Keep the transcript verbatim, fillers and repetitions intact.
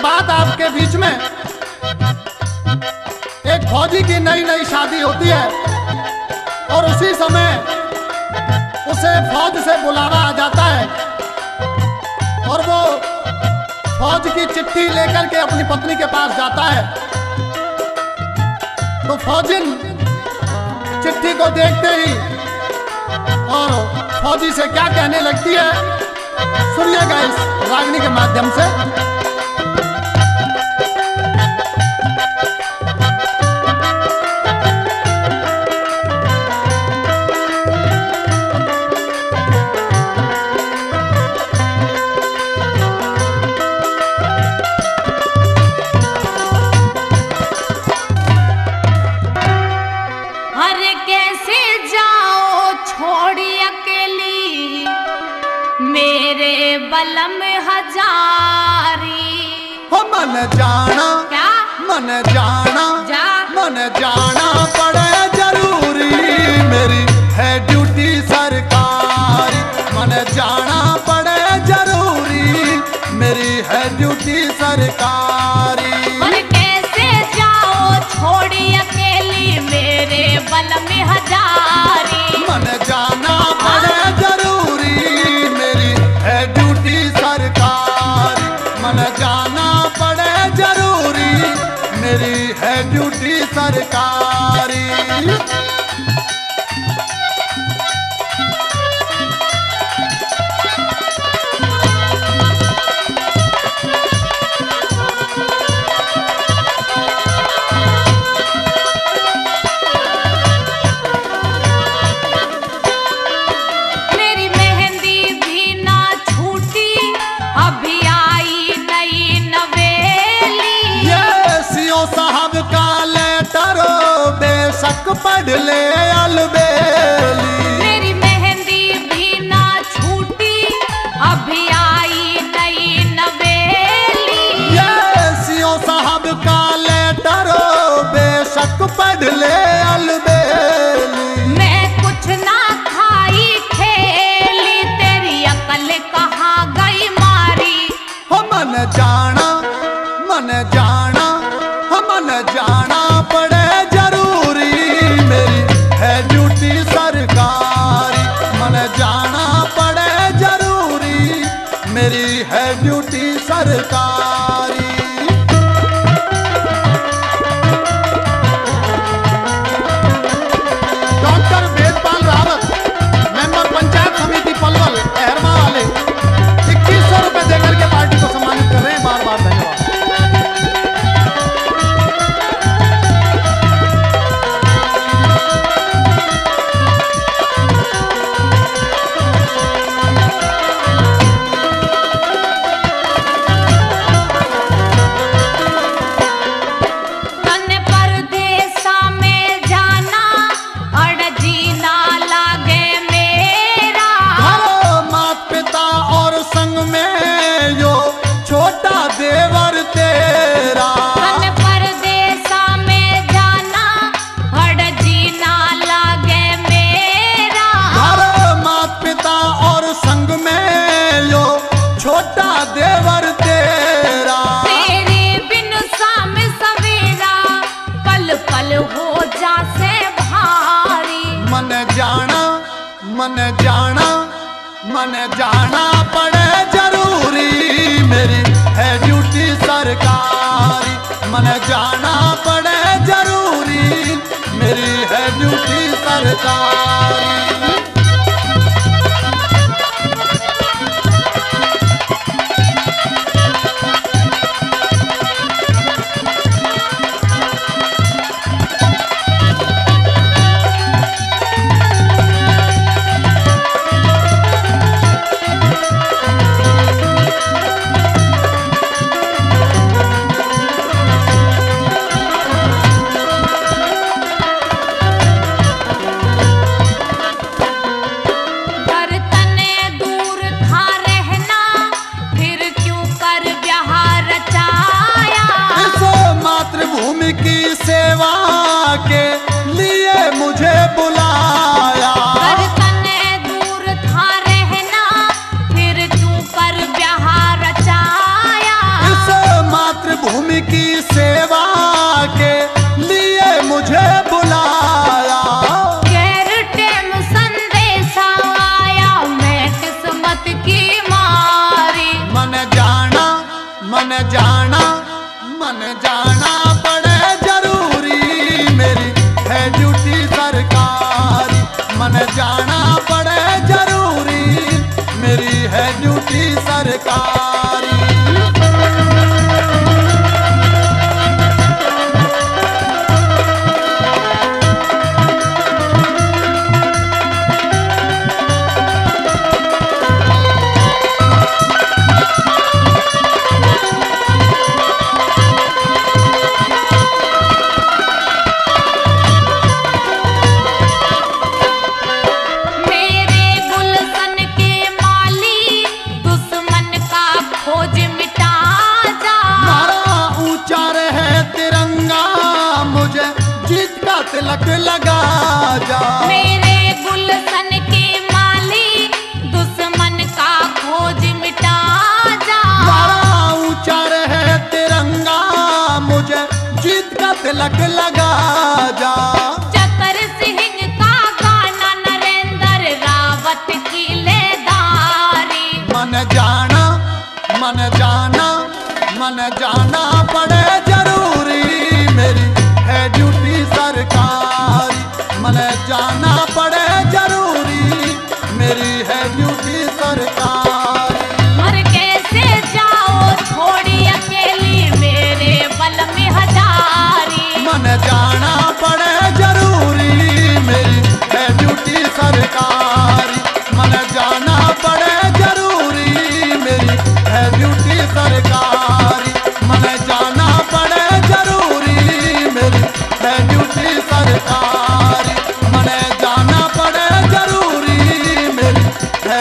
बात आपके बीच में, एक फौजी की नई नई शादी होती है और उसी समय उसे फौज से बुलावा आ जाता है और वो फौज की चिट्ठी लेकर के अपनी पत्नी के पास जाता है। तो फौजिन चिट्ठी को देखते ही और फौजी से क्या कहने लगती है, सुनिएगा इस रागनी के माध्यम से। अरे कैसे जाओ छोड़ी अकेली मेरे बलम हजारी। हो मन जाना, क्या? मन जाना, जा। मन जाना पड़े जरूरी, मेरी है ड्यूटी सरकारी। मन जाना पड़े जरूरी, मेरी है ड्यूटी सरकारी। मन कैसे जाओ छोड़ी अकेली मेरे बलम हजारी। मन जाना पड़े जरूरी, मेरी है ड्यूटी सरकारी। मन जाना पड़े जरूरी, मेरी है ड्यूटी सरकारी। मेरी मेहंदी भी ना छूटी, अभी आई नई नवेली। ये सीओ साहब का लेटर, बेशक पढ़ ले अलबेली। मेरी मेहंदी भी ना छूटी, अभी आई नई नवेली। ये सीओ साहब का लेटर, बेशक पढ़ ले अलबेली। मैं कुछ ना खाई खेली, तेरी अकल कहाँ गई मारी। हो मन जाना, मन जाना, हो मन जाना पड़े जरूरी, मेरी है ड्यूटी सरकारी। मन जाना पड़े जरूरी, मेरी है ड्यूटी सरकारी। डॉक्टर वेदपाल रावत, मेंबर पंचायत समिति पलवल, अहरमा वाले, इक्कीस सौ रुपए देकर के पार्टी को सम्मानित कर रहे हैं। बार बार धन्यवाद। तन परदेसा में जाना, अड़ जी ना लागे मेरा। घरों मात पिता और संग में यो छोटा देवर तेरा। तन परदेसा में जाना, अड़ जी ना लागे मेरा। घरों मात पिता और संग में यो छोटा देवर तेरा। तेरे बिन शाम सवेरा पल पल हो जासे भारी। मन जाना, मन जाना, मन जाना पड़े जरूरी, मेरी है ड्यूटी सरकारी। मन जाना पड़े जरूरी, मेरी है ड्यूटी सरकारी। घर तने दूर था रहना, फिर क्यों कर ब्याह रचाया? इस मातृभूमि की सेवा के लिए मुझे बुलाया। घर तने दूर था रहना, फिर क्यों कर ब्याह रचाया? इस मात भूमि की सेवा के लिए मुझे बुलाया। गैर टेम संदेशा आया, मैं किस्मत की मारी। मन जाना, मन जाना, मन जाना पड़े जरूरी, मेरी है ड्यूटी सरकारी। मन जाना पड़े जरूरी, मेरी है ड्यूटी सरकारी। मेरे गुलशन के माली, दुश्मन का खोज मिटा जा। नारा ऊंचा रहे तिरंगा, मुझे जीत का तिलक लगा जा। मेरे गुलशन के माली, दुश्मन का खोज मिटा जा। नारा ऊंचा रहे तिरंगा, मुझे जीत का तिलक लगा जा। चतर सिंह का गाना, नरेंद्र रावत की लेदारी। मन जाना, मन जाना, मन जाना पड़े जरूरी, मेरी है ड्यूटी सरकारी। मन जाना पड़े जरूरी, मेरी है ड्यूटी सरकारी। और कैसे जाओ छोड़ी अकेली, मेरे बल में हजारी। मन जाना पड़े जरूरी, मेरी है ड्यूटी सरकारी। मन जाना पड़े जरूरी, मेरी है ड्यूटी सरकारी। मन जाना पड़े जरूरी, मेरी है ड्यूटी सरकारी। मन जाना पड़े जरूरी, मेरी है